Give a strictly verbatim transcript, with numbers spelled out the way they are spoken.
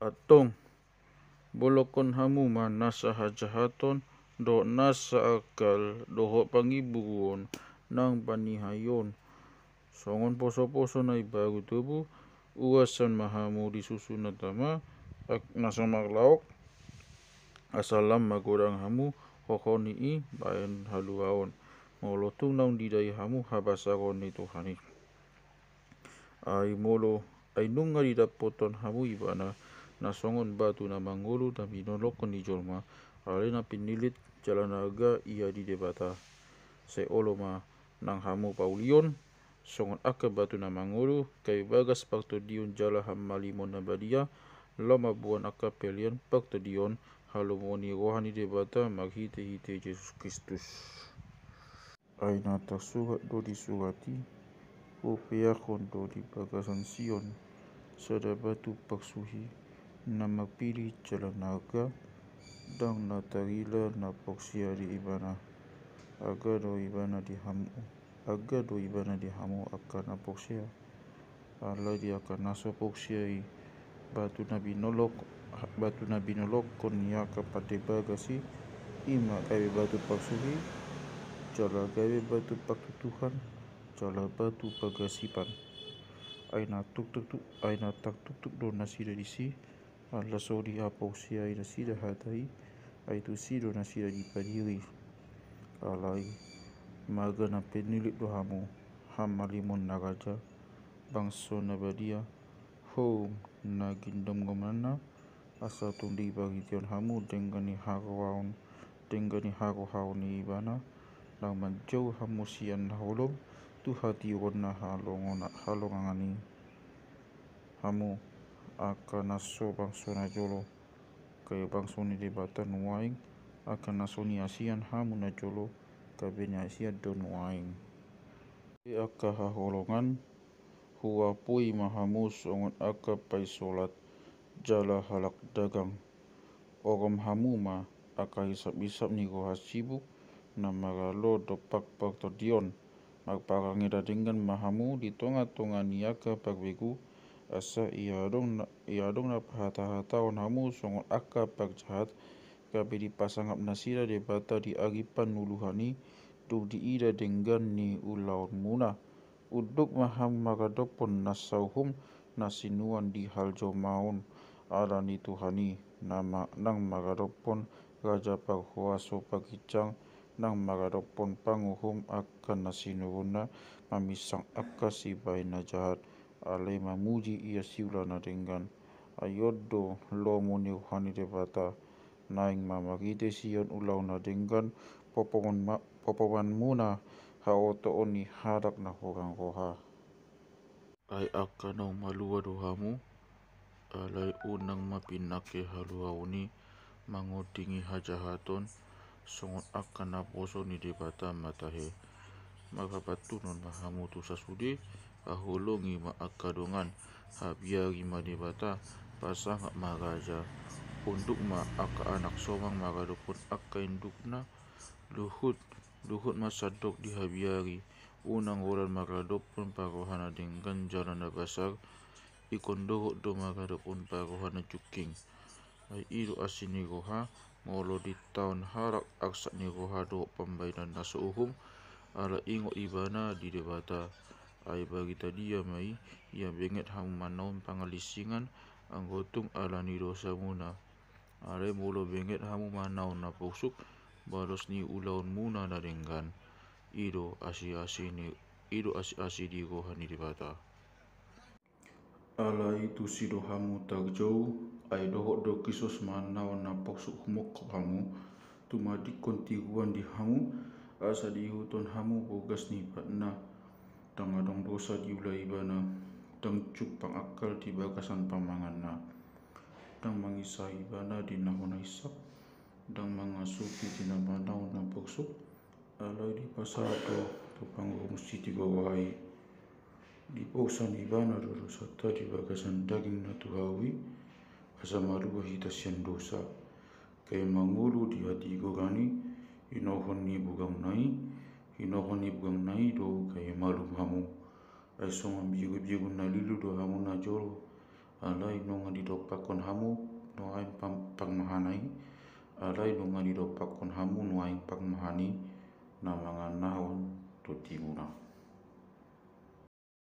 Antong, bolongkon hamu ma nasa hajahaton dohot nasa angkal dohot pangiburuon nang panihaion. Songon posoposo na imbaru tobu, uasan ma hamu di susu na tama, na so marlaok, asa lam magodang hamu hohom ni i bahen haluaon, molo tung naung didai hamu habasaron ni Tuhan i. Ai molo, ai nunga didappothon hamu ibana na songon batu na mangolu na binolongkon ni jolma, alai na pinilit jala na arga ia di Debata, sai olo ma nang hamu paulion songon angka batu na mangolu, gabe bagas partondion jala hamalimon na badia, laho mamboan angka pelean partondion halomoan ni roha ni Debata marhitehite Jesus Kristus. Ai na tarsurat do di surat i: Hupeakhon do di bagasan Sion sada batu parsuhi, na marpillit jala na arga, ndang na tarila na porsea di ibana. Arga do ibana di hamu, arga do ibana di hamu angka na porsea. Alai di angka na so porsea i, batu na binolong, batu na binolongkon ni angka pande bagas i, i ma gabe batu parsuhi, jala gabe batu partutuhan, jala batu pargasipan. Ai na tuktuk, ai na tartuktuk do nasida disi, ala so dihaporseai nasida hata i, ai tusi do nasida dipadiri. Alai, maga na pinilit do hamu, hamalimon na raja, bangso na badia, houm na gindomgomanna, asa tung diparhiteon hamu denggan ni harohaon, denggan ni harohaon ni ibana, laho manjou hamu sian na holom tu hatiuron na halongona-, halongangan i. Hamu angka na so bangso na jolo, gabe bangso ni Debata nuaeng, angka na so niasian hamu na jolo, gabe niasian do nuaeng. Angka haholongan, huapui ma hamu songon angka paisolat jala halak dagang. Orom hamu ma angka hisaphisap ni roha sibuk na maralo dompak partondion. Marparangeda denggan ma hamu di tongatonga ni angka parbegu, asa ia adong na, ia adong na pahatahataon hamu songon angka parjahat, gabe dipasangap nasida Debata di ari panuluhan i, dung diida denggan ni ulaonmuna. Unduk ma hamu maradophon nasa uhum na sinuan di haljolmaon ala ni Tuhan i, na ma-, nang maradophon raja parhuaso parginjang, nang maradophon panguhum angka na sinurunna maminsang angka sibahen na jahat, alai mamuji ia siula na denggan. Ai on do lomo ni roha ni Debata, naeng ma marhite sian ulaon na denggan, popoman ma-, popomanmuna haotoon ni halak na hurang roha. Ai angka naung malua do hamu, alai unang ma pinangke haluaon i mangondingi hajahaton, songon angka naposo ni Debata ma tahe. Marhapantunon ma hamu tu sasude, haholongi ma angka dongan, habiari ma Debata, pasangap ma raja. Unduk ma angka anak somang maradophon angka indukna, luhut, luhut ma sandok di habiari, unang holan maradophon parroha na denggan jala na basar, ingkon dohot do maradophon parroha na jungking. Ai i do asi ni roha, molo ditaon halak arsak ni roha dohot pambahenan na so uhum, ala ingot ibana di Debata. Ai barita dia ma i, ia benget hamu manaon pangalinsingan, anggo tung ala ni dosamuna. Alai molo benget hamu manaon na porsuk, balos ni ulaonmuna na denggan, i do asiasi ni, i do asiasi di roha ni Debata. Alai tusi do hamu tarjou, ai dohot do Kristus manaon na porsuk humongkop hamu, tumadingkon tiruan di hamu, asa diihuthon hamu bogas ni patna, ndang adong dosa diula ibana, ndang jumpang angkal di bagasan pamanganna, ndang manginsai ibana di na hona insap, ndang mangasupi di na manaon na porsuk, alai dipasahat do tu panguhum sitiruon i. Diposan ibana do dosanta di bagasan daging na tu hau i, asa malua hita sian dosa. Gabe mangolu di hatigoran i, hinohon ni bugaonna i, hinohon ni bugaonna i do gabe malum hamu. Ai songon birubiru na lilu do hamu na jolo, alai nunga didompakkon hamu pangmahan i, alai nunga didompakkon hamu nuaeng pangmahan i na manganahon tondimuna.